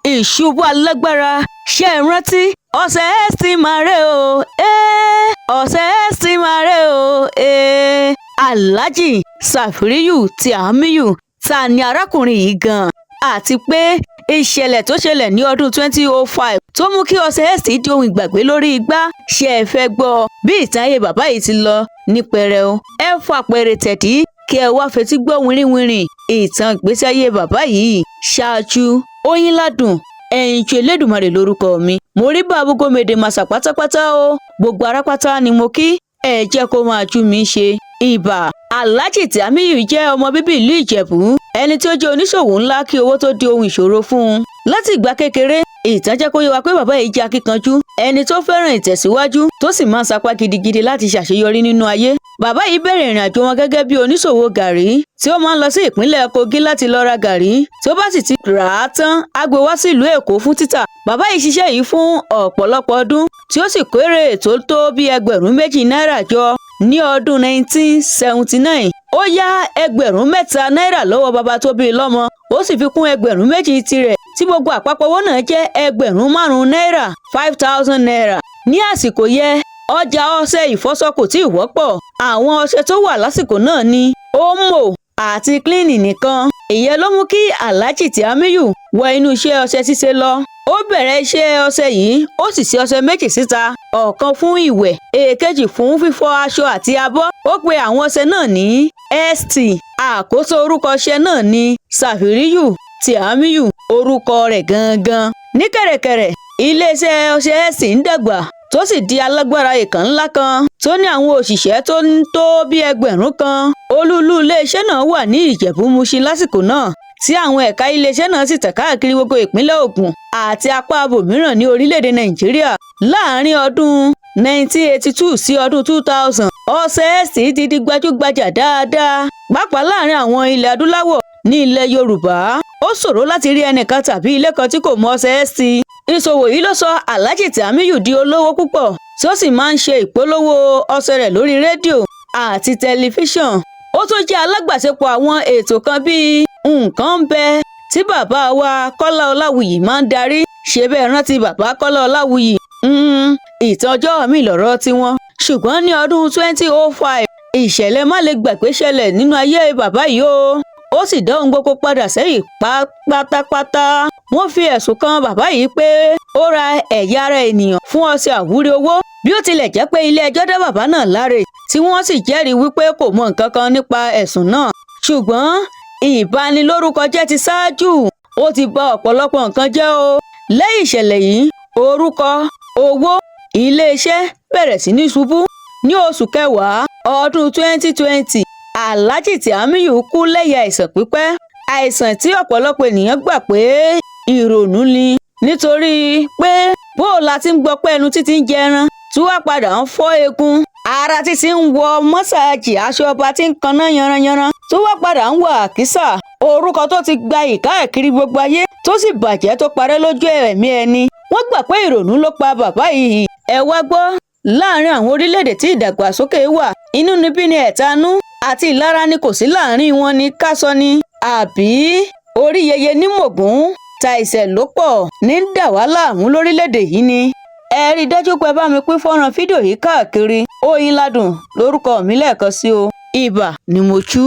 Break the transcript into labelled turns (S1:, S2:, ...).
S1: Ìṣubú alágbára, ṣé ẹ rántí? Ọ̀sẹ̀ st mare o, ọ̀sẹ̀ st mare o. Alhaji Safiriyu Tiamiyu, ta ni arákùnrin yìí gan-an, àti pé ìṣẹ̀lẹ̀ tó ṣẹlẹ̀ ní ọdún 2005 tó mú kí ọ̀sẹ̀ st di ohun ìgbàgbé lórí igbá? Ṣé ẹ fẹ́ gbọ́ bí ìtàn ayé bàbá yìí ti lọ ní pẹrẹu? Ẹ fàpẹẹrẹ tẹ̀dí kí ẹ wá fetí gbọ́ wìrìwìrì ìtàn ìgbésí ayé bàbá yìí. Ṣáájú, Oyinládùn Ẹ̀yinjú Elédùmarè lórúkọ mi. Mo rí bá gbogbo mèdè màsà pátápátá o, gbogbo ará pátá ni mo kí. Ẹ jẹ́ kó máa jú mi ṣe. Ibà Alhaji Tiamiyu jẹ́ ọmọ bíbí ìlú Ìjẹ̀bú, ẹni tí ó jẹ́ oníṣòwò ńlá kí owó tó di ohun ìṣòro fún un. Láti ìgbà kékeré, ìtàn jẹ́ kó yé wa pé bàbá yìí jẹ́ akíkanjú, ẹni tó fẹ́ràn ìtẹ̀síwájú, tó sì máa ń sapá gidigidi láti ṣàṣeyọrí nínú ayé. Bàbá yìí bẹ̀rẹ̀ ìrìn àjò wọn gẹ́gẹ́ bí oníṣòwò gàrí tí ó máa ń lọ sí ìpínlẹ̀ Kogi láti lọ ra gàrí. Tí ó bá sì ti rà á tán, á gbé wá sí ìlú Èkó fún títà. Bàbá yìí ṣiṣẹ́ yìí fún ọ̀pọ̀lọpọ̀ ọdún, tí ó sì kórè tó tó bí 2,000 náírà jọ. Ní ọdún 1979, ó yá 3,000 náírà lọ́wọ́ bàbá tó bí i lọ́mọ, ó sì fi kún 2,000 tirẹ̀, tí gbogbo àpapọ̀ owó náà jẹ́ 5,000 náírà, 5,000 naira. Ní àsìkò yẹ, ọjà ọṣẹ ìfọṣọ kò tíì wọ́pọ̀. Àwọn ọṣẹ tó wà lásìkò náà ní Omo àti Clean nìkan. Ìyẹn ló mú kí Alhaji Tiamiyu wọ inú iṣẹ́ ọṣẹ ṣíṣe lọ. Ó bẹ̀rẹ̀ iṣẹ́ ọṣẹ yìí, ó sì ṣe ọṣẹ méjì síta, ọ̀kan fún ìwẹ̀, èkejì fún fífọ aṣọ àti abọ́. Ó pe àwọn ọṣẹ náà ní St. Àkóso orúkọ ọṣẹ náà ní Safiriyu Tiamiyu, orúkọ rẹ̀ gangan. Ní kẹ̀rẹ̀kẹ̀rẹ̀, iléeṣẹ́ ọṣẹ St ń dàgbà, tó sì di alágbára ìkàn ńlá kan tó ní àwọn òṣìṣẹ́ tó ń tó bí 1,000. Olúùlú iléeṣẹ́ náà wà ní Ìjẹ̀bú-Mùṣín lásìkò náà, tí àwọn ẹ̀ka iléeṣẹ́ náà sì tàn káàkiri gbogbo ìpínlẹ̀ Ògùn àti apá ibòmíràn ní orílẹ̀-èdè Nàìjíríà. Láàrin ọdún 1982 sí ọdún 2000, ọṣẹ St ti di gbajúgbajà dáadáa, pàápàá láàrin àwọn ilẹ̀ adúláwọ̀. Ní ilẹ̀ Yorùbá, ó ṣòro láti rí ẹnìkan tàbí ilé kan tí kò mọ ọṣẹ St. Ìṣòwò yìí ló sọ Alhaji Tiamiyu di olówó púpọ̀, tí ó sì máa ń ṣe ìpolówó ọṣẹ rẹ̀ lórí rédíò àti tẹlifíṣàn. Ó tún jẹ́ alágbàṣepọ̀ àwọn ètò kan bíi Nǹkan ń Bẹ tí bàbá wa Kọ́lá Ọláwuyì máa ń darí. Ṣe bẹ́ẹ̀ rántí bàbá Kọ́lá Ọláwuyì? Ìtàn ọjọ́ mi lọ̀rọ̀ tiwọn. Ṣùgbọ́n ní ọdún 2005, ìṣẹ̀lẹ̀ má le gbàgbé ṣẹlẹ̀ nínú ayé bàbá yìí o, ó sì dá ohun gbogbo padà sẹ́yìn pátápátá. Wọ́n fi ẹ̀sùn kan bàbá yìí pé ó ra ẹ̀yà ara ènìyàn fún ọṣẹ àwúre owó. Bí ó tilẹ̀ jẹ́ pé ilé ẹjọ́ dá bàbá náà láre, tí wọ́n sì jẹ́rìí wípé kò mọ nǹkan kan nípa ẹ̀sùn náà, ṣùgbọ́n ìbanilórúkọjẹ́ ti ṣáájú, ó ti ba ọ̀pọ̀lọpọ̀ nǹkan jẹ́ o. Lẹ́yìn ìṣẹ̀lẹ̀ yìí, orúkọ, owó iléeṣẹ́ bẹ̀rẹ̀ sí ní ṣubú. Ní oṣù kẹwàá ọdún 2020, Alhaji Tiamiyu kú lẹ́yìn àìsàn pípẹ́, àìsàn tí ọ̀pọ̀lọpọ̀ ènìyàn gbà pé ìrònú ni, nítorí pé bó o la ti ń gbọ́ pé ẹnu títí ń jẹran tí wàá padà ń fọ́ eegun, ara títí ń wọ mọ́sáàjì, aṣọ ọba tí ń kaná yanranyanran tó wá padà ń wọ àkísà, orúkọ tó ti gba ìkáàkiri gbogbo ayé tó sì bàjẹ́ tó parẹ́ lójú ẹ̀mí ẹni. Wọ́n gbà pé ìrònú ló pa bàbá yìí. Ẹ wá gbọ́, láàrin àwọn orílẹ̀-èdè tí ìdàgbàsókè wà, inúnibíni, ẹ̀tanú àti ìlara ni kò sí láàrin wọn ní ká sọ ni, àbí orí yẹyẹ ní mògún ta ìṣẹ̀ ló pọ̀ ní ń dà wá láàmú lórílẹ̀-èdè yìí ni? Ẹ rí i dájú pé ẹ bá mi pín fọ́nrán fídíò yìí káàkiri. Oyinládùn lórúkọ mi lẹ́ẹ̀kan sí o. Ibà ni mo chú.